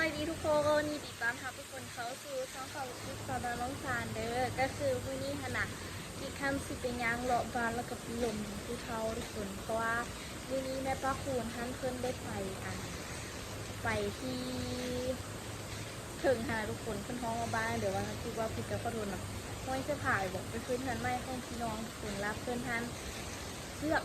ສະບາຍດີທຸກຄົນ ຍິນດີຕ້ອນຮັບທຸກຄົນເຂົ້າສູ່ຊ່ອງຂອງ ຄລິບສາວນ້ອຍນ້ອງສານເດີ. ກໍຄືມື້ນີ້ຫັ້ນນະ ກິກຫັ້ນຊິໄປຍ່າງເລາະບ້ານ ແລ້ວກໍໄປລົມຜູ້ເຖົ້າທຸກຄົນ ເພາະວ່າມື້ນີ້ແມ່ປ້າຄູນຫັ້ນເພິ່ນໄດ້ໄປ ອັນ ໄປທີ່ເທິງຫັ້ນນະທຸກຄົນ. ເພິ່ນຮ້ອງວ່າບ້ານໃດວະ ຄິດວ່າຜິດກໍຂໍໂທດນຳ. ຫ້ວຍສະພາຍບໍ ໄປຂຶ້ນເຮືອນໃໝ່ຂອງພີ່ນ້ອງທຸກຄົນ ລະເພິ່ນຫັ້ນເກືອບ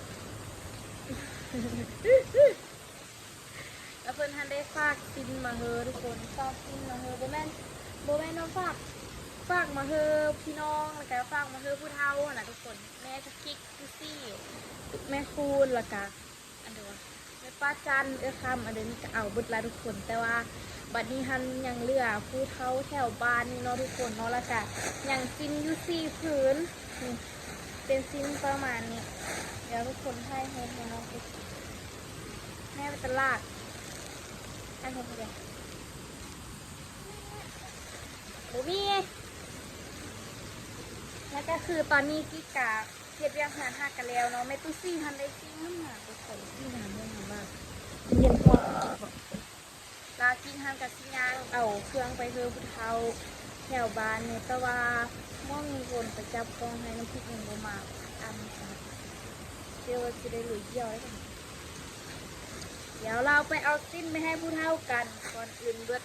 ລະເພິ່ນຫັ້ນໄດ້ຝາກຊີ້ນມາເຮີທຸກຄົນ ຝາກຊີ້ນມາເຮີ ບໍ່ແມ່ນ ບໍ່ແມ່ນວ່າຝາກ ຝາກມາເຮີພີ່ນ້ອງ ແລ້ວກະຝາກມາເຮີຜູ້ເຖົ້າຫັ້ນນະທຸກຄົນ. ແມ່ກຸກກິກ ຕຸຊີ ແມ່ຄູນ ແລ້ວກະ ອັນໃດວະ ແມ່ປ້າຈັນ ເອື້ອຍຄຳ ອັນໃດນີ້ກະເອົາເບິດລະທຸກຄົນ. ແຕ່ວ່າບັດນີ້ຫັ້ນຍັງເຫຼືອຜູ້ເຖົ້າແຖວບ້ານນີ້ເນາະທຸກຄົນເນາະ ແລ້ວກະຍັງຊີ້ນຢູ່ສີ່ຜືນ ນີ້ ເປັນຊີ້ນປະມານນີ້. ດຽວທຸກຄົນຖ່າຍຮູບໃຫ້ນ້ອງ ແມ່ໄປຕະຫຼາດ ຖ່າຍຮູບໃຫ້ເບິ່ງ ບໍ່ມີ. ແລ້ວກໍຄືຕອນນີ້ກິກກະເຮັດວຽກເຮືອນຫາກະແລ້ວເນາະ. ແມ່ຕຸຊີຫັ້ນໄດ້ຊີ້ນງາມໆ ທຸກຄົນ ຊີ້ນງາມໆ ງາມມາກ ເຢັນຮອດກິກບໍ ລະກິກຫັ້ນກະຊິຍ່າງເອົາເຄື່ອງໄປເຮີຜູ້ເຖົ້າແຖວບ້ານນີ້ ແຕ່ວ່າມ່ວງມີຄົນໄປຈັບກ້ອງໃຫ້ນ້ຳພິກຍັງບໍ່ມາ ອັນ ເຊື່ອວ່າຊິໄດ້ລຸຍດຽວເດ້. ດຽວລາວໄປເອົາຊີ້ນໄປໃຫ້ຜູ້ເຖົ້າກັນ. ກ່ອນອື່ນເບິດ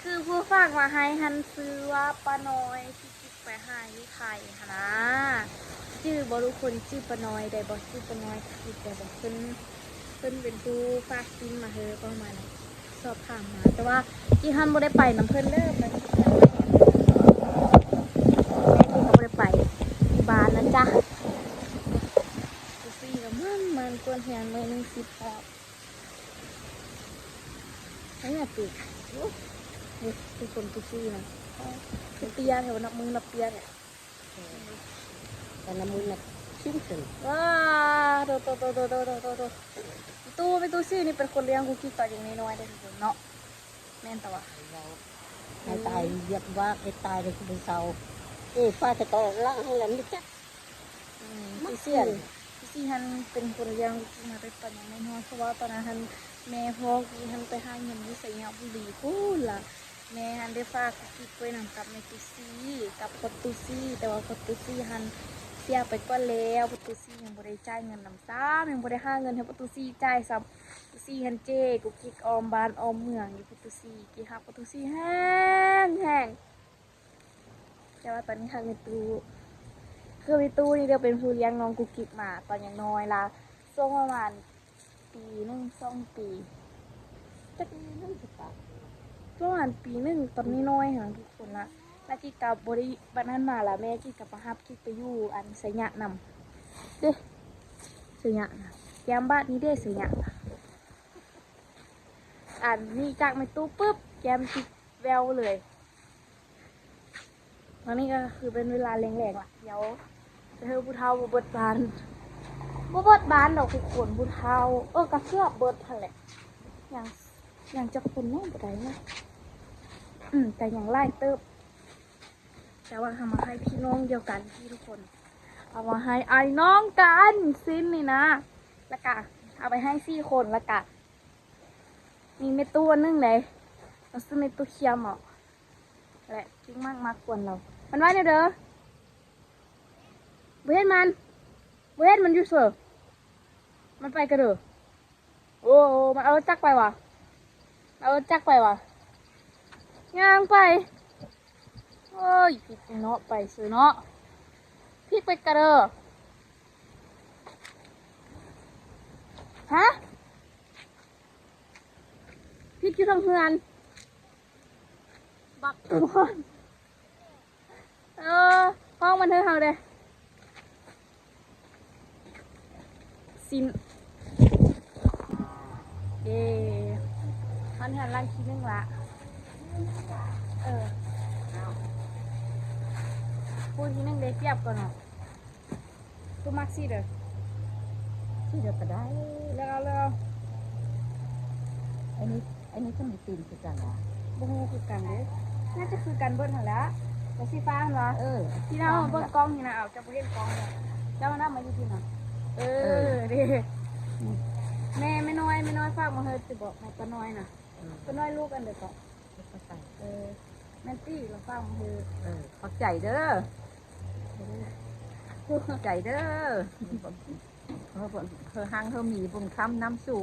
ຄືຜູ້ຝາກມາໃຫ້ຫັ້ນຊື່ວ່າປ້ານ້ອຍ ທີ່ກິກໄປຫາຢູ່ໄທຫັ້ນນາ. ຈື່ບໍ່ທຸກຄົນ? ຈື່ປ້ານ້ອຍໄດ້ບໍ່? ຈື່ປ້ານ້ອຍ ຄືແຕ່ວ່າເພິ່ນ ເພິ່ນເປັນຜູ້ຝາກຊີ້ນມາເຮີປະມານນັ້ນ ສອບຖາມມາ. ແຕ່ວ່າກິກຫັ້ນບໍ່ໄດ້ໄປນຳເພິ່ນເດີ ແມ່ກິກກໍບໍ່ໄດ້ໄປ ຢູ່ບ້ານນະຈ໊ະ. ຕຸຊີກໍມັນໆ ກວນເຮືອນມື້ໜຶ່ງສິບຮອບ. ອັນນີ້ນະ ຕຸ ໂອ້ ນີ້ ທຸກຄົນ ຕຸຊີນະ ຄືເຕ້ຍແທ້ວະ ນັບມື້ນັບເຕ້ຍແທ້. ແຕ່ລະມື້ນະ ຊິ້ນຂຶ້ນ ວ້າ ໂຕ ໂຕ ຕູ້ ແມ່ຕູ້ຊີນີ້ເປັນຄົນລ້ຽງກຸກກິກຕອນຍັງນ້ອຍໆເດ້ທຸກຄົນເນາະ. ແມ່ນຕະວະ ເວົ້າໃຫ້ຕາຍ ຢາກວ່າໃຫ້ຕາຍເລີຍຄືບໍ່ເຊົາ. ເອີ ຟ້າຈະຕ້ອງລ້າງໃຫ້ລະມີຈັກ ອືມ ມາ ຕຸຊີ ຕຸຊີຫັ້ນເປັນຄົນລ້ຽງກຸກກິກມາແຕ່ຕອນຍັງນ້ອຍໆ ເພາະວ່າຕອນນັ້ນຫັ້ນ ແມ່ພໍ່ກຸກກິກຫັ້ນໄປຫາເງິນຢູ່ໄຊຍະບູລີພຸ້ນລະ ແມ່ຫັ້ນໄດ້ຝາກກຸກກິກໄວ້ນຳກັບແມ່ຕຸຊີ ກັບພໍ່ຕຸຊີ ແຕ່ວ່າພໍ່ຕຸຊີຫັ້ນເສຍໄປກ່ອນແລ້ວ ພໍ່ຕຸຊີຍັງບໍ່ໄດ້ຈ່າຍເງິນນຳຊ້ຳ ຍັງບໍ່ໄດ້ຫາເງິນໃຫ້ພໍ່ຕຸຊີຈ່າຍຊ້ຳ. ຕຸຊີຫັ້ນເຈ້ກຸກກິກອ້ອມບ້ານອ້ອມເມືອງຢູ່ ພໍ່ຕຸຊີ ກິກຮັກພໍ່ຕຸຊີແຮງໆ. ແຕ່ວ່າຕອນນີ້ຫາກແມ່ຕູ້ ຄືແມ່ຕູ້ນີ້ເດີເປັນຜູ້ລ້ຽງນ້ອງກຸກກິກມາຕອນຍັງນ້ອຍລະ ຊ່ວງປະມານປີໜຶ່ງ ສອງປີ ຈັກປີໜຶ່ງ ປະມານປີໜຶ່ງຕອນນ້ອຍໆຫັ້ນນະທຸກຄົນລະ ລະກິກກະບໍ່ໄດ້ ບັດນັ້ນມາລະແມ່ກິກກະມາຮັບກິກໄປຢູ່ອັນໄຊຍະນຳເດ້ ໄຊຍະນະ ແກ້ມບາດນີ້ເດ້ ໄຊຍະນະ. ອັນນີ້ຈາກແມ່ຕູ້ປຶບ ແກ້ມຕິດແວ່ວເລີຍ. ຕອນນີ້ກໍຄືເປັນເວລາແລງໆລະ ດຽວຈະເຮີຜູ້ເຖົ້າບໍ່ເບິດບ້ານ ບໍ່ເບິດບ້ານດອກທຸກຄົນ ຜູ້ເຖົ້າ ເອີ ກໍເກືອບເບິດຫັ້ນແຫຼະ ຍັງ ຍັງຈັກຄົນເນາະ ບໍ່ໄດ້ເນາະ ອືມ ແຕ່ຍັງຫຼາຍເຕີບ. ແຕ່ວ່າເຮົາມາໃຫ້ພີ່ນ້ອງດຽວກັນ ພີ່ທຸກຄົນ ເອົາມາໃຫ້ອ້າຍນ້ອງກັນ ຊີ້ນນີ້ນະ ລະກະເອົາໄປໃຫ້ສີ່ຄົນ ລະກະ ມີແມ່ຕູ້ອັນໜຶ່ງເດ້ ເຮົາຊື້ແມ່ຕູ້ຄຽມເອົາ ແລະກິກມັກມາກວນລາວ ມັນວ່າແນວເດີ ບໍ່ເຮັດມັນ ບໍ່ເຮັດມັນຢູ່ເຊີ ມັນໄປກະເດີ ໂອ້ ມັນເອົາລົດຈັກໄປຫວາ ເອົາລົດຈັກໄປຫວາ ຍ່າງໄປ ໂອ້ຍ ຜິດເນາະ ໄປເຊີເນາະ ຜິດໄປກະເດີ ຮະ ຜິດຢູ່ທາງເຮືອນ ບັກ ເອີ ຫ້ອງມັນເຮີເຮົາເດ້ ຊິ້ນ ເຢ້ ຮອດເຮືອນຫຼັງທີໜຶ່ງລະ ເອີ ຜູ້ທີໜຶ່ງໄດ້ປຽບກ່ອນເນາະ. ຕົວມັກສີໃດ? ສີໃດກໍໄດ້ ເລືອກເອົາ ເລືອກເອົາ ອັນນີ້ ອັນນີ້ກໍມີຕີນຄືກັນຫວາ? ບໍ່ຮູ້ຄືກັນເດ້ ໜ້າຈະຄືກັນເບິດຫັ້ນແຫຼະ ແຕ່ສີຟ້າຫັ້ນຫວາ? ເອີ ທີ່ເຮົາເບິ່ງກ້ອງນີ້ນະ ເອົາ ເຈົ້າບໍ່ເຫັນກ້ອງເດ້ ເຈົ້ານະມາຢູ່ພີ້ນະ ເອີ ເອີ ເດ້ ອືມ ແມ່ ແມ່ນ້ອຍ ແມ່ນ້ອຍຝາກມາເຮີ ຊິບອກໃຫ້ປ້ານ້ອຍນະ ເອີ ປ້ານ້ອຍລູກອັນໃດເກາະ? ເອີ ແມ່ນຕິ ລະເຝົ້າເດີ. ເອີ ຂອບໃຈເດີ ຂອບໃຈເດີ. ເຮີ ເຮີຮັງເຮີມີບຸນຄຳນຳສູ່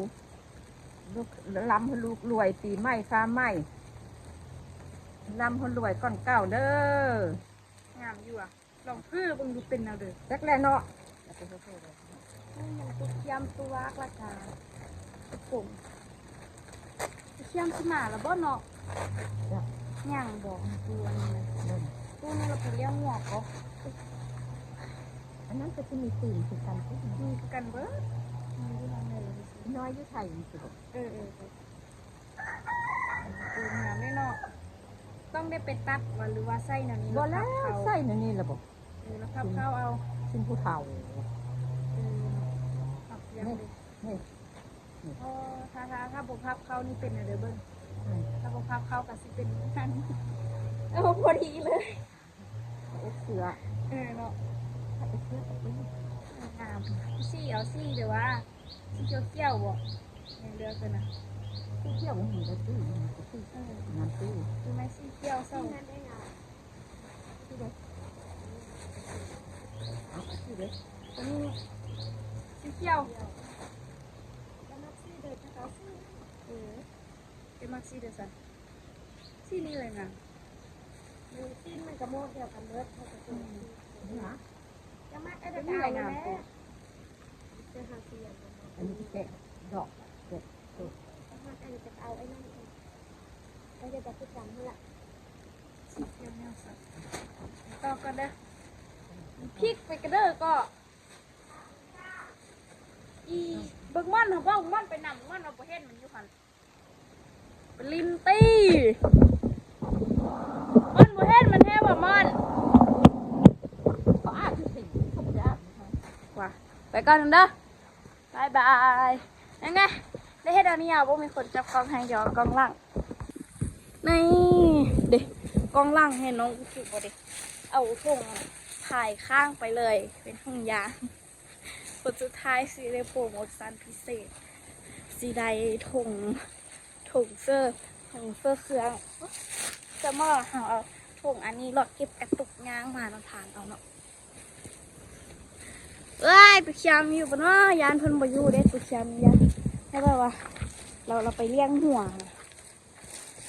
ລູກ ລ່ຳເຮີລູກລວຍ ປີໃໝ່ຟ້າໃໝ່ ລ່ຳເຮີລວຍກ່ອນເກົ່າເດີ. ງາມຢູ່ອະ. ລອງເພີເບິ່ງດູເປັນແນວໃດ. ຈັກແຫຼະເນາະ. ໂອ້ຍ ຍັງຕຸກຄຽມຕຸວາກລະກາ ໂກງຕຸກຄຽມຊິມາລະບໍ່ເນາະ. ຍັງບໍ່ ຕູ້ອັນນີ້ນະ. ຕູ້ນີ້ລະໄປລ້ຽງງົວກໍ ອັນນັ້ນກໍຊິມີຕີນຄືກັນ ມີຄືກັນເບິດ ມີຢູ່ນັ້ນເລີຍ. ນ້ອຍຢູ່ໄທ ເອີ ເອີ ເອີ ງາມເດເນາະ. ຕ້ອງໄດ້ໄປຕັດບໍ່ ຫຼືວ່າໃສ່ແນວນີ້? ບໍ່ແລ້ວ ໃສ່ແນວນີ້ລະບໍ່. ເອີ ລະພັບເຂົ້າເອົາ ຊິນຜູ້ເຖົ້າ. ເອີ ພັບເຄື່ອງເດ້ ນີ້ ນີ້ ເອີ ຖ້າ ຖ້າ ຖ້າບໍ່ພັບເຂົ້ານີ້ເປັນແນວໃດເບິ່ງ. ອືມ ຖ້າບໍ່ພັບເຂົ້າກໍຊິເປັນນັ້ນ. ເອີ ພໍດີເລີຍ. ເອັດເສື້ອ ເອີ ເນາະ ເອັດເສື້ອກໍເປັນ ງາມ. ສີເອົາສີແບບວ່າສີຂຽວໆບໍ່? ຍັງເລືອກເລີຍນະ. ສີຂຽວມັນມີແຕ່ສີ ມັນມີແຕ່ສີ ເອີ ງາມສີ ຄືແມ່ນສີຂຽວ ສີນັ້ນໄດ້ງາມ. ເອົາສີເດີ ອັນນີ້ສີຂຽວ. ເອີ ເຈົ້າມັກສີໃດ ເຈົ້າກໍເອົາສີນັ້ນ. ເອີ ເຈົ້າມັກສີໃດຊັ້ນ? ສີນີ້ເລີຍນະ. ເອີ ສີມັນກໍໝົດດຽວກັນເບິດ ເຮົາກໍຊື້. ອືມ ຈັ່ງມັກ ເຈົ້າມັກອັນໃດກໍເອົາຫັ້ນແຫຼະ. ອັນນີ້ແກະດອກ ແກະໂຕ ເຈົ້າມັກອັນໃດກໍເອົາອັນນັ້ນ. ກໍຈະຕິດຕາມຫັ້ນລະ ສີຂຽວແນວສັດ. ຕໍ່ກ່ອນເດີ ພິກໄປກະເດີກໍ ອີ ເບິ່ງມ່ອນ ເຮົາເວົ້າມ່ອນໄປນຳ ມ່ອນວ່າບໍ່ເຫັນມັນຢູ່ຫັ້ນ. ໄປຫຼິ້ນຕິ ມ່ອນບໍ່ເຫັນມັນແທ້ບໍ່ມ່ອນ. ວ່າ ໄປກ່ອນເດີ. ບາຍບາຍ. ຍັງໄງ ໄດ້ເຮັດອັນນີ້ ບໍ່ມີຄົນຈັບກ້ອງໃຫ້ ຢອກກ້ອງຫຼັງ. ນີ້ເດ້ ກ້ອງຫຼັງເຫັນນ້ອງຄືບໍ່ເດ້ ເອົາຖົງພາຍຂ້າງໄປເລີຍ ເປັນຖົງຢາງ. ຜົນສຸດທ້າຍຊິໄດ້ໂປຣໂມຊັນພິເສດ ຊິໄດ້ຖົງ ຖົງເສີ ຖົງເສີເຄື່ອງ. ສະເໝາະເຮົາເອົາຖົງອັນນີ້ລອກເກັບກະຕຸກຍ່າງມານຳທາງເອົາເນາະ. ເອີຍ ຕຸຄຽມຢູ່ບໍ່ເນາະ? ຢ້ານເພິ່ນບໍ່ຢູ່ເດ້ ຕຸຄຽມຢ້ານ ແຕ່ແບບວ່າ ລາວ ລາວໄປລ້ຽງງົວ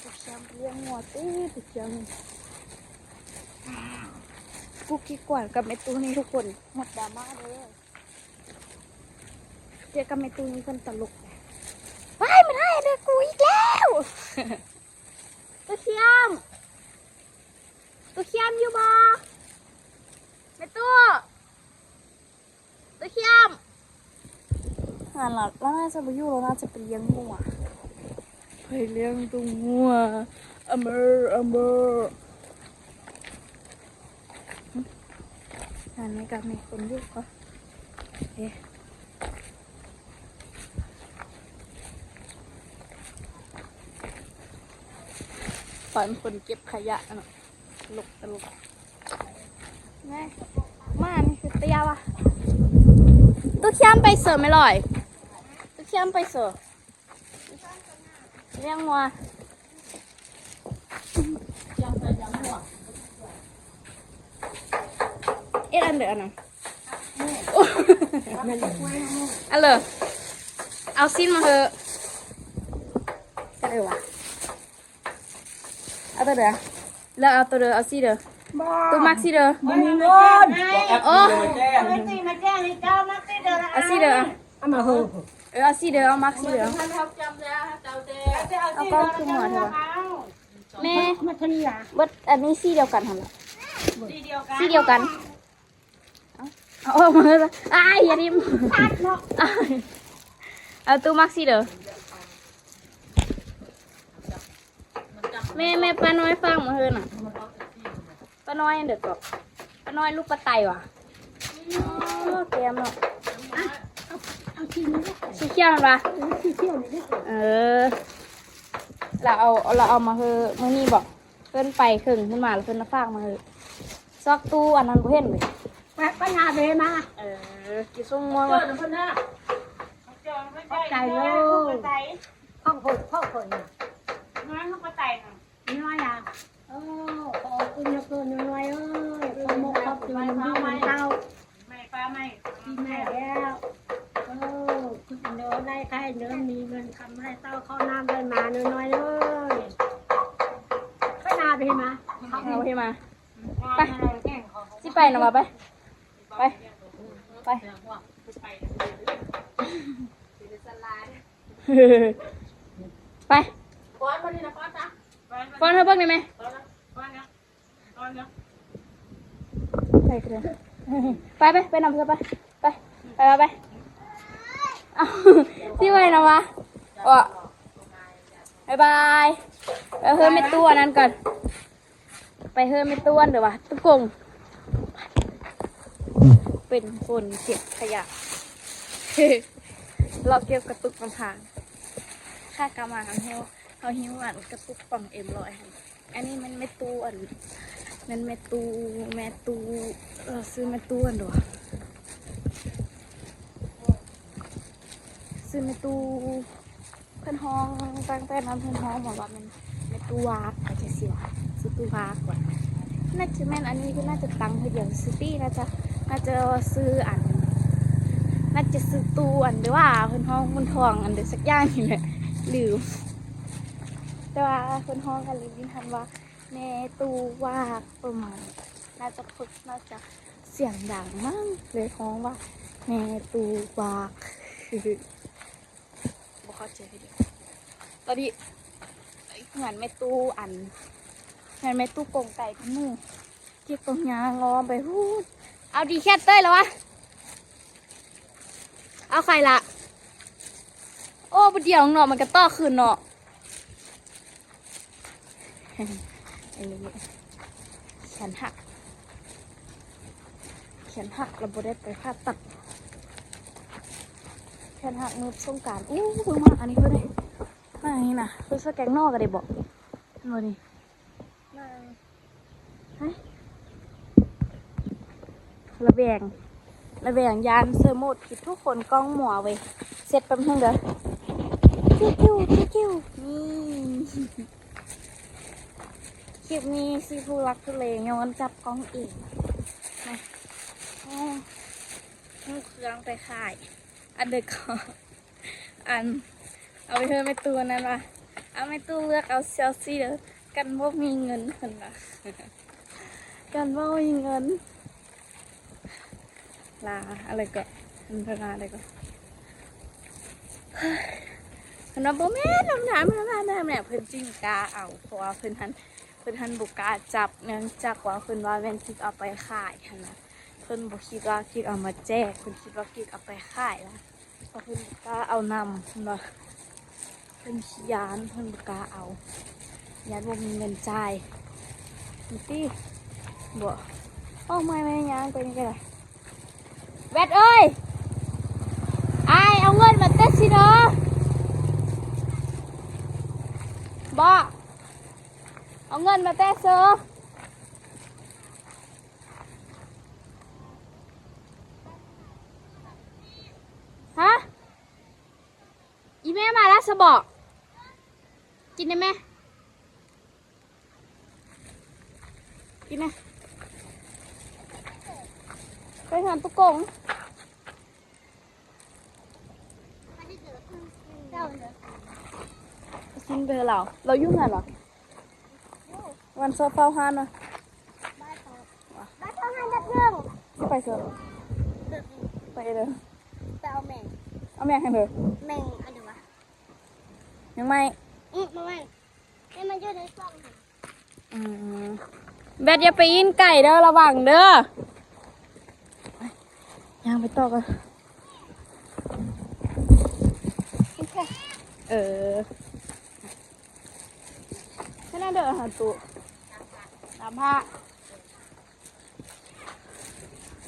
ຕຸຄຽມໄປລ້ຽງງົວຕິ ຕຸຄຽມ. ກຸກກິກກວນກັບແມ່ຕູ້ນີ້ທຸກຄົນ ໝົດດຣາມາເດີ. ເຈອກັບແມ່ຕູ້ນີ້ເພິ່ນຕະຫຼົກ. ວ້າຍ ມັນຫາຍເດີກູອີກແລ້ວ. ຕຸຄຽມ ຕຸຄຽມຢູ່ບໍ່? ແມ່ຕູ້ ຕຸຄຽມ. ຫັ້ນລະ ລາວໜ້າຈະບໍ່ຢູ່ ລາວໜ້າຈະໄປລ້ຽງງົວ ໄປລ້ຽງຕຸງົວ. ອາເມີ ອາເມີ. ງານນີ້ກໍມີຄົນຢູ່ກໍ ເອ ຕອນຄົນເກັບຂະຫຍະເນາະ ຕະຫຼົກ ຕະຫຼົກ. ແມ່ ມານີ້ຄືເຕຍວ່າ ຕຸຄຽມໄປເສີແມ່ລອຍ ຕຸຄຽມໄປເສີ ລ້ຽງງົວ ເຮັດອັນເດີອັນນັ້ນ. ອັນເລີ ເອົາຊີ້ນມາເຮີ ກະເດີວ່າ ເອົາໂຕເດີ ເລືອກເອົາໂຕເດີ ເອົາຊີ້ເດີ ຕູ້ມັກຊີ້ເດີ ບໍ່ມີເງິນ. ໂອ້ ເອົາຊີ້ເດີ ເອົາມາເຮີ ເອີ ເອົາຊີ້ເດີ ເອົາມັກຊີ້ເດີ. ເອົາກ້ອງຄືຫົວເທວະ ແມ່ ມາທາງນີ້ລະ ເບິດ ອັນນີ້ສີດຽວກັນຫັ້ນລະ ສີດຽວກັນ ສີດຽວກັນ. ເອົາ ເອົາອອກມາເລີຍ ອ້າຍ ຢ່າຖິ້ມ ເອົາຕູ້ມັກຊີ້ເດີ. ແມ່ ແມ່ ປ້ານ້ອຍຝາກມາເຮີນະ ປ້ານ້ອຍເດີກໍ ປ້ານ້ອຍລູກປ້າໄຕຫວາ. ອໍ ແກມເນາະ ສີຂຽວຫັ້ນຫວາ. ເອີ ລາວເອົາ ລາວເອົາມາເຮີມື້ນີ້ບໍ ເພິ່ນໄປເຄິ່ງຂຶ້ນມາ ແລ້ວເພິ່ນນະຝາກມາເຮີ. ຊອກຕູ້ອັນນັ້ນບໍ່ເຫັນເລີຍ ໄປ ໄປຫາເວມາ. ເອີ ກິນສົ້ມມ່ວງ ເຈີນຳເພິ່ນເດີ ຂອບໃຈເດີ ຂອງເພິ່ນ ຂອງເພິ່ນ ນ້ອຍຂອງປ້າໄຕນະ. ເຕົ້າເຂົ້ານ້ຳໄດ້ມານ້ອຍໆເອີຍ. ໄປນາໄປເຫັນມາ ເອົາເຫັນມາ. ໄປ ຊິໄປນະວ່າ ໄປ ໄປ ໄປ ໄປ ປ້ອນເຮົາເບິ່ງໄດ້ໄໝ? ໄປ ໄປ ໄປນຳເພິ່ນ ໄປ ໄປ ໄປ ໄປ ເອົ້າ ຊິໄປນຳວະ ເອາະ ບາຍບາຍ ໄປເຮືອນແມ່ຕູ້ອັນນັ້ນກ່ອນ ໄປເຮືອນແມ່ຕູ້ອັນເດີວ່າ ຕຸກົງ ເປັນຄົນເກັບຂະຫຍະ ເລາະເກັບກະຕຸກນຳທາງ ຂາກັບມາເຮົາ ເຮົາຫິ້ວອັນກະຕຸກປ່ອງເອັມຮ້ອຍຫັ້ນ. ອັນນີ້ແມ່ນແມ່ຕູ້ອັນ ແມ່ນແມ່ຕູ້ ແມ່ຕູ້ ເອີ ຊື່ແມ່ຕູ້ອັນໃດວະ ຊື່ແມ່ຕູ້ ເພິ່ນຮ້ອງ ຕັ້ງແຕ່ນັ້ນເພິ່ນຮ້ອງມາວ່າແມ່ນແມ່ຕູ້ວາກ ວ່າຈັ່ງຊີ້ຫວາ ຊື່ຕູ້ວາກຫວາ ໜ້າຈະແມ່ນ ອັນນີ້ເພິ່ນໜ້າຈະຕັ້ງເທື່ອດຽວຊື່ຕິ ໜ້າຈະ ໜ້າຈະຊື່ອັນ ໜ້າຈະຊື່ຕູ້ອັນ ຫຼືວ່າເພິ່ນຮ້ອງບຸນທອງອັນໃດສັກຢ່າງນີ້ແຫຼະ ລືມ ແຕ່ວ່າເພິ່ນຮ້ອງກັນລີນທັນວ່າ ແມ່ຕູ້ວາກ ປະມານ ໜ້າຈະຝຶກ ໜ້າຈະສຽງດັງມັ້ງ ເລີຍຮ້ອງວ່າ ແມ່ຕູ້ວາກ ບໍ່ເຂົ້າໃຈເດີ. ຕອນນີ້ເຮືອນແມ່ຕູ້ອັນ ເຮືອນແມ່ຕູ້ກົງໄກກວ່າໝູ່ ເກັບກົງຍາງອ້ອມໄປພຸ້ນ ເອົາດີແຄດເຕີຍແລ້ວວະ ເອົາໄຂ່ລະ ໂອ້ ບໍ່ດຽວເນາະ ມັນກະຕໍ່ຄືນເນາະ. ແຂນຫັກ ແຂນຫັກ ແລ້ວບໍ່ໄດ້ໄປຜ່າຕັດ ແຂນຫັກມື້ສົງການ. ໂອ້ ເບິ່ງໝາກອັນນີ້ເພິ່ນເດ້ ໝາກນີ້ນະ ເພິ່ນໃສ່ແກງໜໍ່ກະໄດ້ບໍ ເຫັນບໍ່ນີ້ ລະແວງ ລະແວງ ຢ້ານເຊີໂໝດຜິດທຸກຄົນ ກ້ອງມົວເວີຍ ເຊັດແປັບໜຶ່ງເດີ ຈິ້ວໆ ຈິ້ວໆ ນີ້ ຄລິບນີ້ຊິທຸລັກທຸເລຍ້ອນຈັບກ້ອງເອງນະ ໂອ້ ຮູ້ເຄື່ອງໄປຂາຍ ອັນເດີກ ອັນ ເອົາໄປເຮືອນແມ່ຕູ້ນັ້ນວ່າ ເອົາແມ່ຕູ້ເລືອກເອົາ ເຊລຊີເດີ ກັນບໍ່ມີເງິນ ເພິ່ນວ່າ ກັນບໍ່ມີເງິນ ລາ ອະໄລເກາະ ເພິ່ນວ່າອະໄລເກາະ ເພິ່ນວ່າບໍ່ແມ່ນ ນ້ຳໜາ ນ້ຳໜາ ນ້ຳໜາ ເພິ່ນຈຶ່ງກ້າເອົາ ເພາະວ່າເພິ່ນຫັ້ນ ເພິ່ນຫັ້ນບໍ່ກ້າຈັບ ເນື່ອງຈາກວ່າເພິ່ນວ່າແມ່ນກິກເອົາໄປຂາຍຫັ້ນນະ ເພິ່ນບໍ່ຄິດວ່າກິກເອົາມາແຈກ ເພິ່ນຄິດວ່າກິກເອົາໄປຂາຍລະ ເພິ່ນບໍ່ກ້າເອົານຳ ເພິ່ນວ່າ ເພິ່ນຂີ້ຢ້ານ ເພິ່ນບໍ່ກ້າເອົາ ຢ້ານບໍ່ມີເງິນຈ່າຍ ນີ້ຕິ ບໍ່ ອອກມາແມ່ ຍ່າງໄປນີ້ກະໄດ້ ແວັດເອີຍ ອ້າຍເອົາເງິນມາແຕ່ຊິເດີ ບໍ່ ເອົາເງິນມາແຕ່ເຊີ ຮະ ອີແມ່ມາລະສະເບາະ ກິນໄດ້ແມ່ ກິນນະ ໄປເຮືອນຕຸກົງ ກິນໄປເຮືອນລາວ ລາວຢູ່ເຮືອນຫວາ? ວັນຊອບເຝົ້າຮ້ານວະ ບ້ານເຮົາ ບ້ານເຮົາຮ້ານດັບເພີງ ຊິໄປເຊີ ໄປເດີ ໄປເອົາແມງ ເອົາແມງໃຫ້ເດີ ແມງອັນໃດວະ ແມງໄມ້ ອື ແມງໄມ້ ແຕ່ມັນຢູ່ໃນກ່ອງ ອືມ ແບັດຢ່າໄປອີນໄກເດີ ລະວັງເດີ ຍ່າງໄປຕໍ່ກ່ອນ ເອີ ແຄ່ນັ້ນເດີ ຫາຕູ້ ຕາມພາ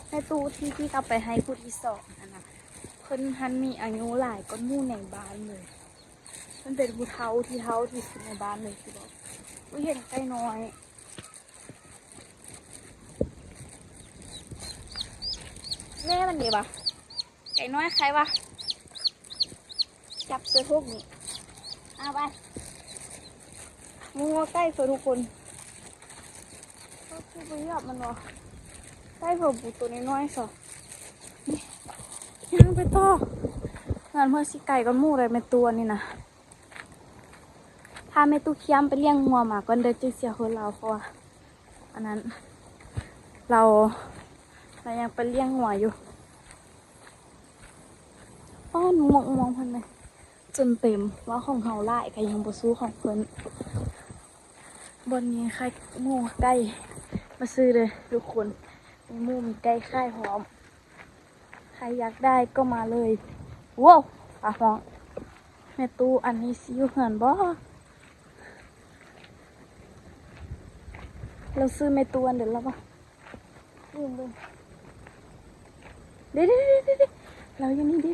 ໃນຕູ້ທີ່ ທີ່ເອົາໄປໃຫ້ຜູ້ທີ່ສອງຫັ້ນນະ ເພິ່ນຫັ້ນມີອາຍຸຫຼາຍກວ່າໝູ່ໃນບ້ານເລີຍ ເພິ່ນເປັນຜູ້ເຖົ້າທີ່ເຖົ້າທີ່ສຸດໃນບ້ານເລີຍ ຊິບອກ ອຸ້ຍ ເຫັນໄກ່ນ້ອຍ ແມ່ມັນເດວະ ໄກ່ນ້ອຍໃຄວະ ຈັບໃສ່ໂທກນີ້ ເອົາໄປ ໝູ່ໄກ່ເພິ່ນທຸກຄົນ ເຂົາຄືບໍ່ຢາກມັນວະ ໄກ່ເພິ່ນໂຕນ້ອຍໆຊະ ຍ່າງໄປຕໍ່ ງານເພິ່ນຊິໄກກວ່າໝູ່ໃດແມ່ນຕົວນີ້ນະ ພາແມ່ຕູ້ຄຽມໄປລ້ຽງງົວໝາກ່ອນເດີ ຈຶ່ງຊິເອົາເຮືອນລາວ ເພາະວ່າ ອັນນັ້ນ ລາວ ລາວຍັງໄປລ້ຽງງົວຢູ່. ອ້ອ ໝວກມ່ວງເພິ່ນເລີຍ ຈົນເຕັມ ວ່າຂອງເຮົາຫຼາຍກະຍັງບໍ່ສູ້ຂອງເພິ່ນ. ບ່ອນນີ້ຂາຍໝູໄກ່ ມາຊື້ເດີທຸກຄົນ ມີໝູມີໄກ່ຂາຍພ້ອມ. ໃຜຢາກໄດ້ກໍມາເລີຍ. ໂວ້ວ ຟ້າຮ້ອງ. ແມ່ຕູ້ ອັນນີ້ຊິຢູ່ເຮືອນບໍ່? ລາວຊື່ແມ່ຕູ້ອັນເດີລະບໍ່? ລືມເບິ່ງ. ເດ້ໆໆໆ ລາວຢູ່ນີ້ເດ້.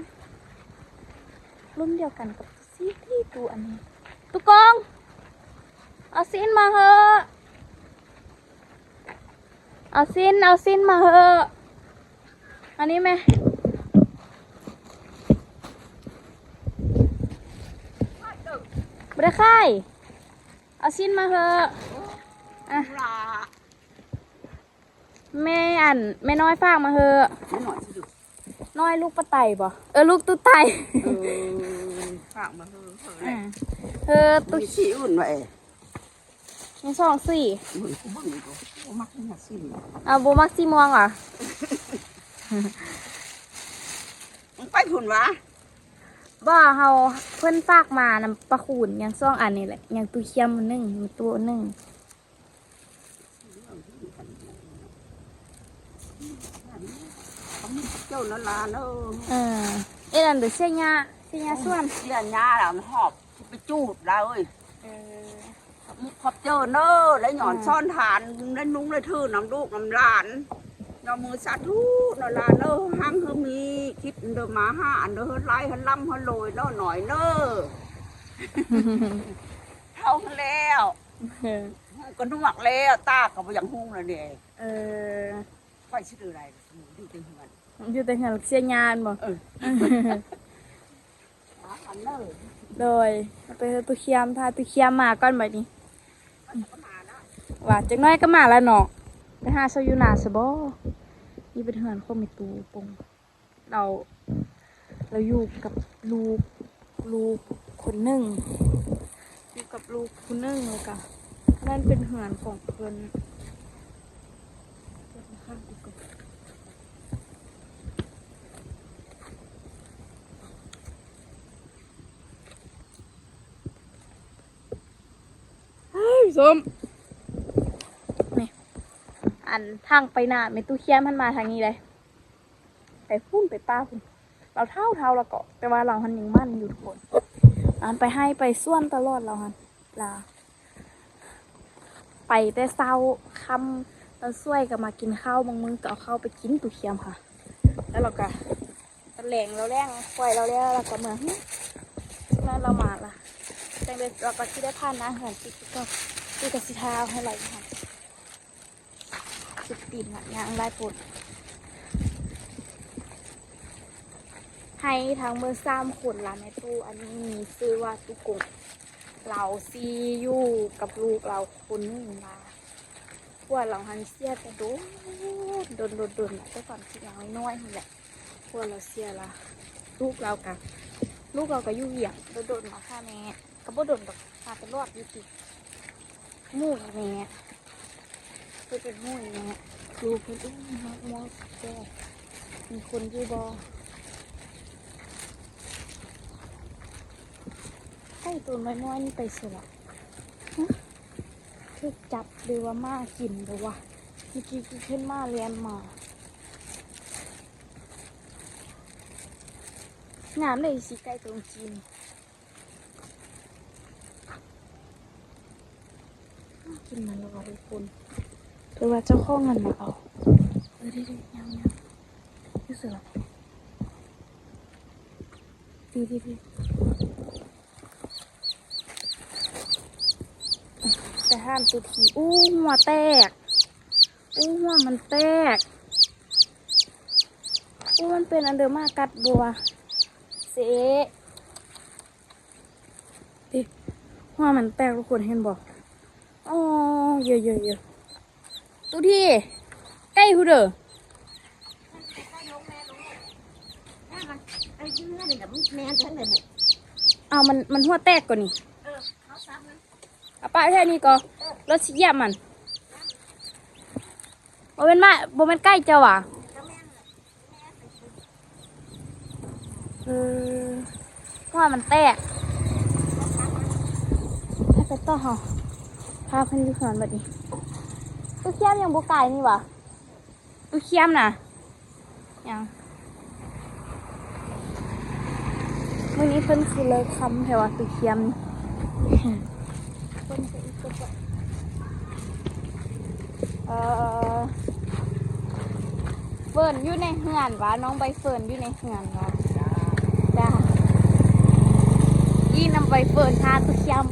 ລຸ້ນດຽວກັນກັບຕູ້ຊີ ຕູ້ອັນນີ້. ຕູ້ກົງ ເອົາຊີ້ນມາເຫາະ. ເອົາຊີ້ນ ເອົາຊີ້ນມາເຫາະ. ມານີ້ແມ່. ບໍ່ໄດ້ຂາຍ. ເອົາຊີ້ນມາເຫາະ. ອ່ະ ແມ່ ອັນ ແມ່ນ້ອຍຝາກມາເຫາະ. ນ້ອຍລູກປາໄຕບໍ່? ເອີ ລູກຕູ້ໄຕ. ເອີ ຝາກມາເຫາະ. ອ່າ ເຫາະຕູ້ ມີສີອື່ນບໍ່ເອ? ມີສອງສີ. ເບິ່ງ ກູເບິ່ງຢູ່ ບໍ່ມັກກິນຫຍັງສີ ອ່າ ບໍ່ມັກສີມ່ວງຫວາ? ມຶງໄປພຸ້ນຫວາ? ບໍ່ ເຮົາ ເພິ່ນຝາກມານຳປ້າຄູນ ຍັງສອງອັນນີ້ແຫຼະ ຍັງຕູ້ຄຽມອັນໜຶ່ງ ມີຕູ້ອັນໜຶ່ງ. ເຈົ້ານັ້ນລະເນາະ. ເອີ ເອີ ອັນເດ ເສຍຫຍ້າ ເສຍຫຍ້າສວນ ເສຍຫຍ້າລະ ມັນຫອບ ຊິໄປຈູດລະເອີຍ. ເອີ ຂອບໃຈເດີ ແລະຍ້ອນ ອ່າ ຊ້ອນທານ ແລະນຸ່ງ ແລະຖືນຳລູກນຳຫຼານ ເນາະ ມືສາທຸເນາະຫຼານເອີຍ. ຮັ່ງໃຫ້ມີຄິດເດີ ມາຫາອັນເດີ ເຮີດຫຼາຍ ເຮີດລ່ຳ ເຮີດລວຍເນາະ ນ້ອຍເນີ. ເຖົ້າແລ້ວ ເອີ ຫູກະໜວກແລ້ວ ຕາກະບໍ່ຢາກຫຸ່ງແລ້ວເດ. ເອີ ຂ້ອຍຊິເຮັດໃດ ຢູ່ແຕ່ເຮືອນ ຢູ່ແຕ່ເຮືອນ ເສຍຫຍ້າແມ່ນບໍ່? ເອີ ໂດຍ ໄປເຮືອນຕູ້ຄຽມ ຖ້າຕູ້ຄຽມມາກ່ອນບາດນີ້ ວ່າຈັກໜ້ອຍກໍມາລະເນາະ. ໄປຫາເຊົາຢູ່ນາຊະບໍ່? ນີ້ເປັນເຮືອນຂອງແມ່ຕູ້ປົງ ລາວ ລາວຢູ່ກັບລູກ ລູກຄົນໜຶ່ງ ຢູ່ກັບລູກຜູ້ໜຶ່ງ ແລ້ວກະນັ້ນເປັນເຮືອນຂອງເພິ່ນ. ເຮີ້ຍ ສົມ ນີ້ ອັນທາງໄປນາແມ່ຕູ້ຄຽມຫັ້ນ ມາທາງນີ້ເດ້. ໄປພຸ້ນ ໄປປ່າພຸ້ນ ລາວເຖົ້າໆ ແລ້ວກໍ ແຕ່ວ່າລາວຫັ້ນຍັງໝັ້ນຢູ່ທຸກຄົນ. ອັນໄປໄຮ່ໄປສວນຕະຫຼອດລາວຫັ້ນ ລາວໄປແຕ່ເຊົ້າຄ່ຳ ຕອນສວຍກໍມາກິນເຂົ້າ ບາງມື້ກໍເອົາເຂົ້າໄປກິນຕູ້ຄຽມຫາ ແລ້ວລາວກໍ ຕອນແລງລາວແລງ ປ່ອຍລາວແລ້ວ ລາວກໍເມືອ. ນັ້ນລາວມາລະ ຈັ່ງໃດລາວກໍຊິໄດ້ຜ່ານໜ້າເຮືອນຕິດກໍ ຕິດກໍຊິທາເອົາໃຫ້ລາວຢູ່ຫັ້ນ. ສຸດຕີນລະ ຍ່າງຫຼາຍໂພດ. ໄຮ່ທັງໝົດສາມຄົນລະແມ່ຕູ້ ອັນນີ້ມີຊື່ວ່າຕູ້ກົງ ລາວຊິຢູ່ກັບລູກລາວຄົນໜຶ່ງລະ. ຜົວລາວຫັ້ນເສຍແຕ່ດົນ ດົນໆໆ ແຕ່ຕອນທີ່ຍັງນ້ອຍໆ ຫັ້ນແຫຼະ ຜົວລາວເສຍລະ. ລູກລາວກະ ລູກລາວກະຢູ່ວຽງ ດົນໆ ມາຫາແມ່ ກໍບໍ່ດົນດອກ ມາຕະຫຼອດຢູ່ຕິ. ໝູອີ່ແມ່ ເພິ່ນເປັນໝູອີ່ແມ່. ລູກເພິ່ນ ອຸ້ຍ ຮອດໝໍແກ່ ມີຄົນຢູ່ບໍ່? ໄກ່ໂຕນ້ອຍໆ ນີ້ໄປໃສລະ? ຮະ ຖືກຈັບ ຫຼືວ່າໝາກິນບໍ່ວະ? ເມື່ອກີ້ຄືເຫັນໝາແລ່ນມາ. ງາມເດ ສີໄກ່ຕົວຈີນ. ກິນມັນລະວ່າທຸກຄົນ ຫຼືວ່າເຈົ້າຂອງມັນມາເອົາ? ເອີ ເດ້ໆ ຍັງໆ ຢູ່ໃສລະ? ດີໆໆ ໄປຫານຕູທີ່. ອູ້ ຫົວແຕກ ອູ້ ຫົວມັນແຕກ. ອູ້ ມັນເປັນອັນເດີ ໝາກັດບໍ່ວະ? ເຊ ເດ້ ຫົວມັນແຕກ ທຸກຄົນເຫັນບໍ່? ອໍ ເຢີໆໆ ຕູທີ່ ໄກ່ພຸ້ນເດີ. ເອົາ ມັນ ມັນຫົວແຕກກວ່ານີ້. ເອີ ເຂົາຊ້ຳມັນ ອາ ປະແຖວນີ້ກໍ ລົດຊິຢຽບມັນ. ບໍ່ແມ່ນມາ ບໍ່ແມ່ນໄກ່ເຈົ້າຫວາ? ເອີ ຫົວມັນແຕກ. ໃຫ້ໄປຕໍ່ເຮົາ ພາເພິ່ນຢູ່ເຮືອນບັດນີ້. ຕູ້ຂຽມຍັງບໍ່ກາຍນີ້ຫວາ? ຕູ້ຂຽມນະ ຍັງ. ມື້ນີ້ເພິ່ນຄືເລີກຄ່ຳແທ້ວ່າ ຕູ້ຂຽມນີ້. ເອີ ເຟີນຢູ່ໃນເຮືອນຫວາ? ນ້ອງໃບເຟີນຢູ່ໃນເຮືອນຫວາ? ຈ້າ ອີນຳໃບເຟີນ ພາຕູ້ຂຽມ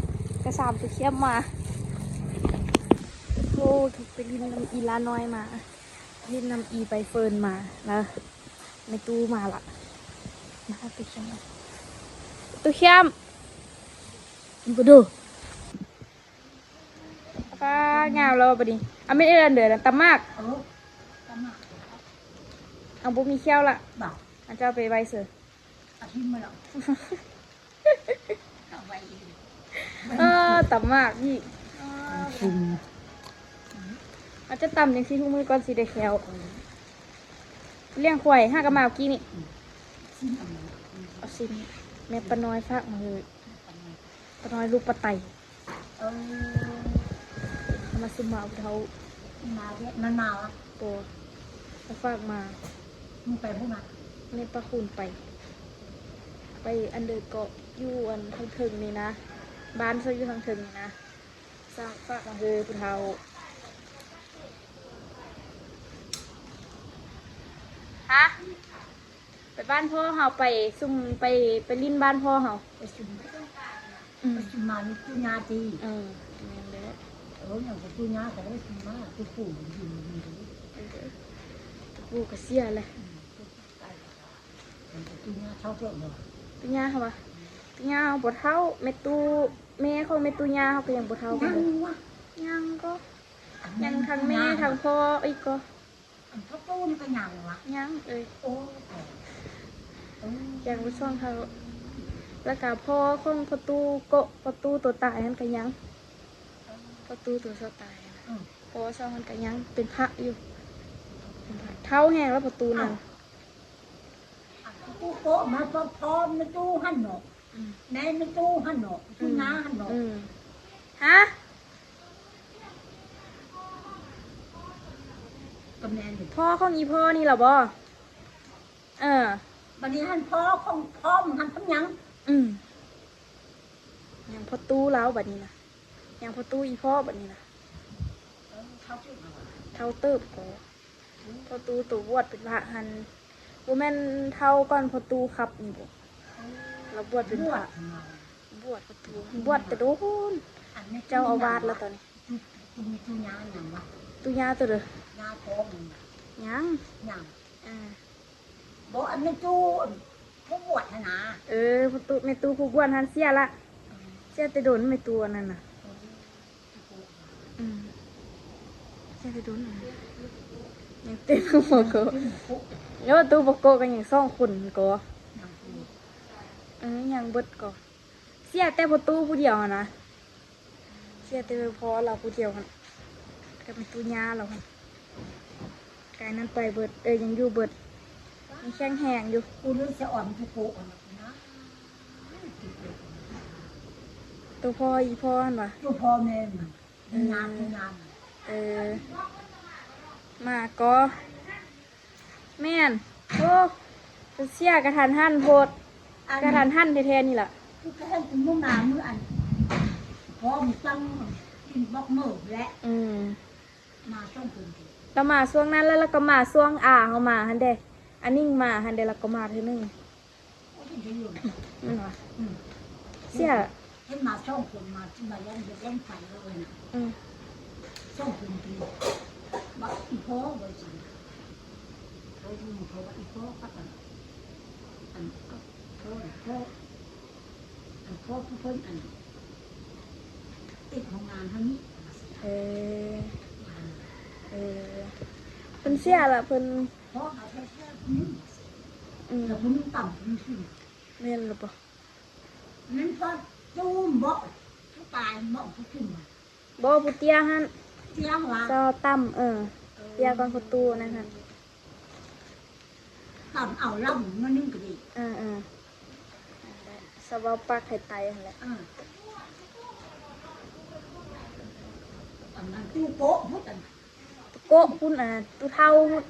ກະສາມຕູ້ຂຽມມາ. ໂອ້ ຖືກໄປຫຼິ້ນນຳອີຫຼ້ານ້ອຍມາ. ຫຼິ້ນນຳອີໃບເຟີນມາ ແລ້ວແມ່ຕູ້ມາລະ. ມາຕູ້ຂຽມ ຕູ້ຂຽມ ມາດູ. ປ້າ ຍາວແລ້ວບັດນີ້. ອາ ແມ່ນເອີອັນເດີນະ ຕຳໝາກ. ເອີ ຕຳໝາກ. ເອົາ ບໍ່ມີແຂ້ວລະ. ບໍ່ ອາ ເຈົ້າໄປໄວ້ເຊີ. ເອົາຖິ້ມມາແລ້ວ ເອົາໄວ້ອີກ. ເອີ ຕຳໝາກນີ້. ອືມ ອາດຈະຕຳຈັ່ງຊີ້ທຸກມື້ກ່ອນຊິໄດ້ແຂ້ວ. ເອີ ລ້ຽງຄວາຍ ຫາກະມາເມື່ອກີ້ນີ້. ອືມ ຊີ້ນເອົາມາ ອືມ ເອົາຊີ້ນ. ແມ່ປ້ານ້ອຍຝາກມາເລີຍ ປ້ານ້ອຍ ປ້ານ້ອຍລູກປ້າໄຕ. ເອີ ເອົາມາຊຸມມາເອົາເທົ່າ ມາວຽດ ມັນມາວະ? ບໍ່ ເຂົາຝາກມາ. ມຶງໄປພຸ້ນນະ? ແມ່ປ້າຄູນໄປ ໄປອັນເດີເກາະ ຢູ່ອັນທາງເທິງນີ້ນະ ບ້ານເຂົາຢູ່ທາງເທິງນີ້ນະ. ສາກຝາກມາເຮີຜູ້ເຖົ້າ. ຮະ? ໄປບ້ານພໍ່ເຮົາ ໄປຊຸມ ໄປ ໄປຫຼິ້ນບ້ານພໍ່ເຮົາ. ໄປຊຸມ ອືມ ໄປຊຸມມາມີຕູ້ຍ່າຕິ? ເອີ ແມ່ນແລ້ວ. ເອີ ຫຍັງກໍຕູ້ຍ່າກໍໄດ້ຊຸມມາ ຕູ້ປູຢູ່ຢູ່ນີ້. ເອີ ຕູ້ກໍເສຍແຫຼະ. ອືມ ຕູ້ຍ່າເຖົ້າເຕີບບໍ່? ຕູ້ຍ່າເຮົາຫວາ? ອືມ ຕູ້ຍ່າເຮົາບໍ່ເຖົ້າ. ແມ່ຕູ້ ແມ່ຂອງແມ່ຕູ້ຍ່າເຮົາກໍຍັງບໍ່ເຖົ້າກັນເລີຍ. ຍັງຫວະ? ຍັງກໍ ຍັງທັງແມ່ທັງພໍ່ອີກກໍ. ອັນພໍ່ຕູ້ນີ້ກໍຍັງຫວະ? ຍັງເອີຍ. ໂອ້ ໂອ້ ຍັງບໍ່ຊ່ອງເທົ່າ. ແລ້ວກະພໍ່ຂອງພໍ່ຕູ້ ເກາະພໍ່ຕູ້ຕົວຕາຍຫັ້ນກໍຍັງ. ເອີ ພໍ່ຕູ້ຕົວຊາວຕາຍຫັ້ນນະ. ອືມ ພໍ່ຊ່ອງຫັ້ນກໍຍັງເປັນພະຢູ່ ເປັນພະ. ເຖົ້າແຮງແລ້ວພໍ່ຕູ້ນັ້ນ. ອ່ະ ຕູ້ໂກະມາພ້ອມແມ່ຕູ້ຫັ້ນເນາະ. ອືມ ແມ່ຕູ້ຫັ້ນເນາະ ຕູ້ຍ່າຫັ້ນເນາະ. ອືມ ຮະ? ກໍແມ່ນຢູ່. ພໍ່ຂອງອີ່ພໍ່ນີ້ລະບໍ່? ເອີ ບັດນີ້ຫັ້ນພໍ່ຂອງ ພໍ່ມັນຫັ້ນເປັນຫຍັງ? ອືມ ຍັງພໍ່ຕູ້ລາວບັດນີ້ນະ. ຍັງພໍ່ຕູ້ອີ່ພໍ່ບັດນີ້ນະ. ເອີ ເຖົ້າເຕີບແລ້ວຫວະ? ເຖົ້າເຕີບກໍ. ພໍ່ຕູ້ໂຕບວດເປັນພະຫັ້ນ ບໍ່ແມ່ນເຖົ້າກ່ອນພໍ່ຕູ້ຂັບນີ້ບໍ່? ລາວບວດເປັນພະ. ບວດ ບວດພໍ່ຕູ້ ບວດແຕ່ດົນ. ອັນນີ້ ເຈົ້າອາວາດແລ້ວຕອນນີ້. ຕູ້ ຕູ້ ຕູ້ຍ່າຫຍັງຫວະ? ຕູ້ຍ່າໂຕເດີ ຍ່າທ້ອງຍັງ? ຍັງ ຍັງ. ອ່າ ບໍ່ ອັນແມ່ຕູ້ຜູ້ບວດຫັ້ນນະ. ເອີ ພໍ່ຕູ້ ແມ່ຕູ້ຜູ້ບວດຫັ້ນເສຍລະ. ອືມ ເສຍແຕ່ດົນແມ່ຕູ້ອັນນັ້ນນະ. ອືມ ອືມ ເສຍແຕ່ດົນ ຍັງຕື່ມບໍ່ໂກະ. ໂອ້ ຕູ້ບໍ່ໂກະກໍຍັງສອງຄົນກໍ. ເອີ ຍັງເບິດກໍ. ເສຍແຕ່ພໍ່ຕູ້ຜູ້ດຽວຫັ້ນນະ. ເສຍແຕ່ພໍ່ລາວຜູ້ດຽວຫັ້ນ ກັບແມ່ຕູ້ຍ່າລາວຫັ້ນ. ກາຍນັ້ນໄປເບິດ. ເອີ ຍັງຢູ່ເບິດ ຍັງແຂງແຮງຢູ່. ກູເລີຍສະອອນໂຕໂກະຫັ້ນນະ. ໂຕພໍ່ ອີ່ພໍ່ຫັ້ນຫວາ? ໂຕພໍ່ແມ່ນ. ເອີ ເອີ ໝາກໍ ແມ່ນ. ໂອ້ ເພິ່ນເສຍກະທັນຫັນໂພດ. ອັນ ກະທັນຫັນແທ້ໆນີ້ລະ. ຄືກະເຫັນເປັນມື້ມາມື້ອັນ ພ້ອມຈັ່ງກິນບັກເໝີແຫຼະ. ອືມ ມາຊ່ວງເພິ່ນ ລາວມາຊ່ວງນັ້ນ ແລ້ວລາວກໍມາຊ່ວງອາເຮົາມາຫັ້ນເດ້. ອານິງມາຫັ້ນເດ້ ລາວກໍມາເທື່ອໜຶ່ງ. ແມ່ນຫວາ? ອືມ ເສຍ ເຫັນມາສອງຄົນ ມາ ມາແລ່ນ ແລ່ນໄຟເລີຍນະ. ອືມ ສອງຄົນທີ່ ບັກອີ່ພໍ່ ວ່າຊັ້ນ. ເຂົາຢູ່ ເຂົາວ່າອີ່ພໍ່ກັບອັນ ອັນ ພໍ່ ພໍ່ ອັນພໍ່ຜູ້ເພິ່ນ ອັນ ຕິດໂຮງງານຫັ້ນນີ້. ເອີ ເອີ ເພິ່ນເສຍລະ ເພິ່ນ ພໍ່ເຮົາແທ້ໆ ຜູ້ໜຶ່ງ ອືມ ແລ້ວຜູ້ໜຶ່ງຕຳຜູ້ໜຶ່ງຂຶ້ນ. ແມ່ນລະບໍ່? ແມ່ນພໍ່ຕູ້ບໍ່? ຜູ້ຕາຍ ອັນເວົ້າຜູ້ຂຶ້ນມາ ບໍ່ ຜູ້ເຕ້ຍຫັ້ນ ເຕ້ຍຫວາ ຊໍ່າຕ່ຳ ເອີ ເຕ້ຍກ່ອນພໍ່ຕູ້ນັ້ນຫັ້ນ ຕ່ຳເອົາລຳມາໜຶ່ງກໍດີ ເອີໆ ຊໍ່າເວົ້າປາກໄທໄຕຫັ້ນແຫຼະ ເອີ ອັນນັ້ນຕູ້ໂປະພຸ້ນ ຕູ້ໂກະພຸ້ນ ຕູ້ເຖົ້າພຸ້ນ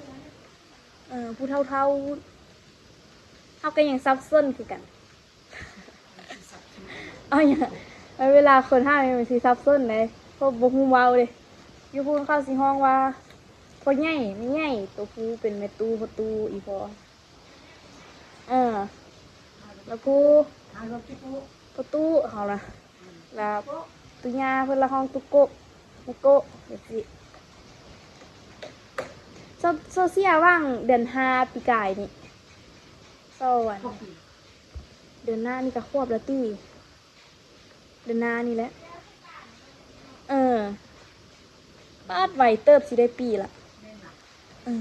ເອີ ຜູ້ເຖົ້າໆ ເຮົາກໍຍັງສັບສົນຄືກັນ ເອົາຫຍັງ ເວລາຄົນເຮົາມັນຊິສັບສົນເດ້ ເພາະບໍ່ຮູ້ເວົ້າເດ້ ຢູ່ພຸ້ນເຂົາຊິຮ້ອງວ່າ ພໍ່ໃຫຍ່ ແມ່ໃຫຍ່ ໂຕຜູ້ເປັນແມ່ຕູ້ ພໍ່ຕູ້ ອີ່ພໍ່ ເອີ ແລ້ວຜູ້ ພໍ່ຕູ້ເຮົາລະ ລະຕູ້ຍ່າເພິ່ນລະຮ້ອງຕູ້ໂກະ ຕູ້ໂກະ ຈັ່ງຊີ້ ໂຊ ໂຊເຊຍຫວ່າງເດືອນຫ້າປີກາຍນີ້ ສອງ ເດືອນໜ້ານີ້ກໍຂວບແລ້ວຕິ ເດືອນໜ້ານີ້ແຫຼະ ເອີ ປາດ ໄວເຕີບ ຊິໄດ້ປີລະ ເອີ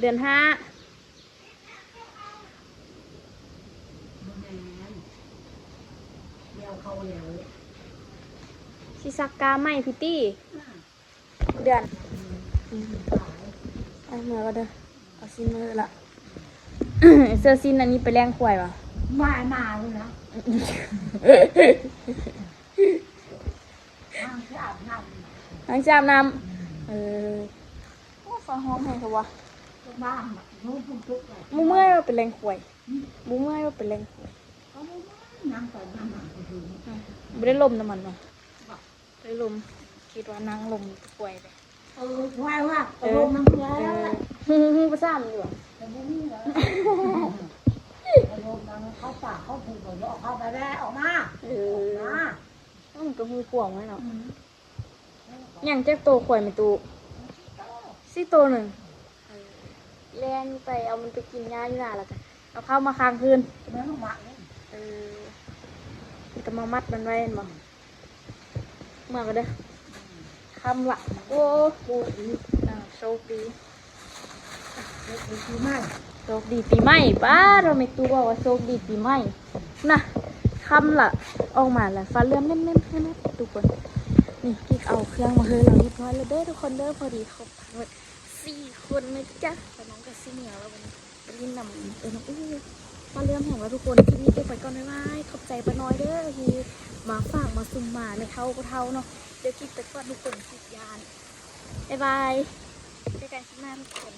ເດືອນຫ້າ ຊິສັກກາໃໝ່ພີ້ຕິ ເດືອນ ອືມ ໄປເມືອກ່ອນເດີ ເອົາຊິນມາເລີຍລະ ເສື້ອຊິນອັນນີ້ໄປລ້ຽງຄວາຍຫວາ ມາ ມາເລີຍນະ ນາງຊິອາບນ້ຳ ນາງຊິອາບນ້ຳ ເອີ ໂອ້ ຟ້າຮ້ອງແຮງແທ້ຫວາ ບໍ່ເມື່ອຍວ່າໄປລ້ຽງຄວາຍ ບໍ່ເມື່ອຍວ່າໄປລ້ຽງຄວາຍ ບໍ່ໄດ້ລົມນຳມັນຫວາ ໄດ້ລົມ ຄິດວ່ານັ່ງລົມຄວາຍເດ້ ເອີ ຄວາຍວ່າ ເອີ ລົມນຳຄວາຍ ເອີ ຮູ້ພາສາມັນຢູ່ຫວາ ແຕ່ບໍ່ຮູ້ວ່າ ລົມນຳເຂົາປ່າເຂົາພູກໍອອກ ເຂົ້າໄປແລ້ວ ອອກມາ ເອີ ອອກມາ ມັນກໍຮູ້ພວງໄວ້ເນາະ ອືມ ຍັງຈັກໂຕຄວາຍແມ່ຕູ້ ສີ່ໂຕ ສີ່ໂຕໜຶ່ງ ເອີ ແລ່ນໄປເອົາມັນໄປກິນຫຍ້າຢູ່ນາ ແລ້ວກໍເອົາເຂົ້າມາຄ້າງຄືນ ເອີ ແລ້ວກໍມາມັດມັນໄວ້ແມ່ນບໍ່ ເມືອກ່ອນເດີ ຄ່ຳລະ ໂອ້ ໂຊກດີ ອ່າ ໂຊກດີ ໂຊກດີປີໃໝ່ ໂຊກດີປີໃໝ່ ປ້າດ ແມ່ຕູ້ບອກວ່າໂຊກດີປີໃໝ່ ນະ ຄ່ຳລະ ອອກມາລະ ຟ້າເຫຼື້ອມແມ່ນໆໆ ທຸກຄົນ ນີ້ ກິກເອົາເຄື່ອງມາໃຫ້ລາວຮຽບຮ້ອຍແລ້ວເດີ ທຸກຄົນເດີ ພໍດີຄົບທັງໝົດ ສີ່ຄົນນະຈ໊ະ ແລ້ວນ້ອງກໍຊິເມືອແລ້ວບັດນີ້ ໄປຫຼິ້ນນຳເອີນ້ອງອູ້ ຟ້າເຫຼື້ອມແຮງແລ້ວທຸກຄົນ ຄລິບນີ້ເກັບໄວ້ກ່ອນ ບາຍບາຍ ຂອບໃຈປ້ານ້ອຍເດີ ທີ່ມາຝາກມາສຸມມາ ແມ່ເຖົ້າ ພໍ່ເຖົ້າເນາະ ດຽວກິກໄປກ່ອນທຸກຄົນ ກິກຢ້ານ ບາຍບາຍ ເຈີກັນຄລິບໜ້າທຸກຄົນ.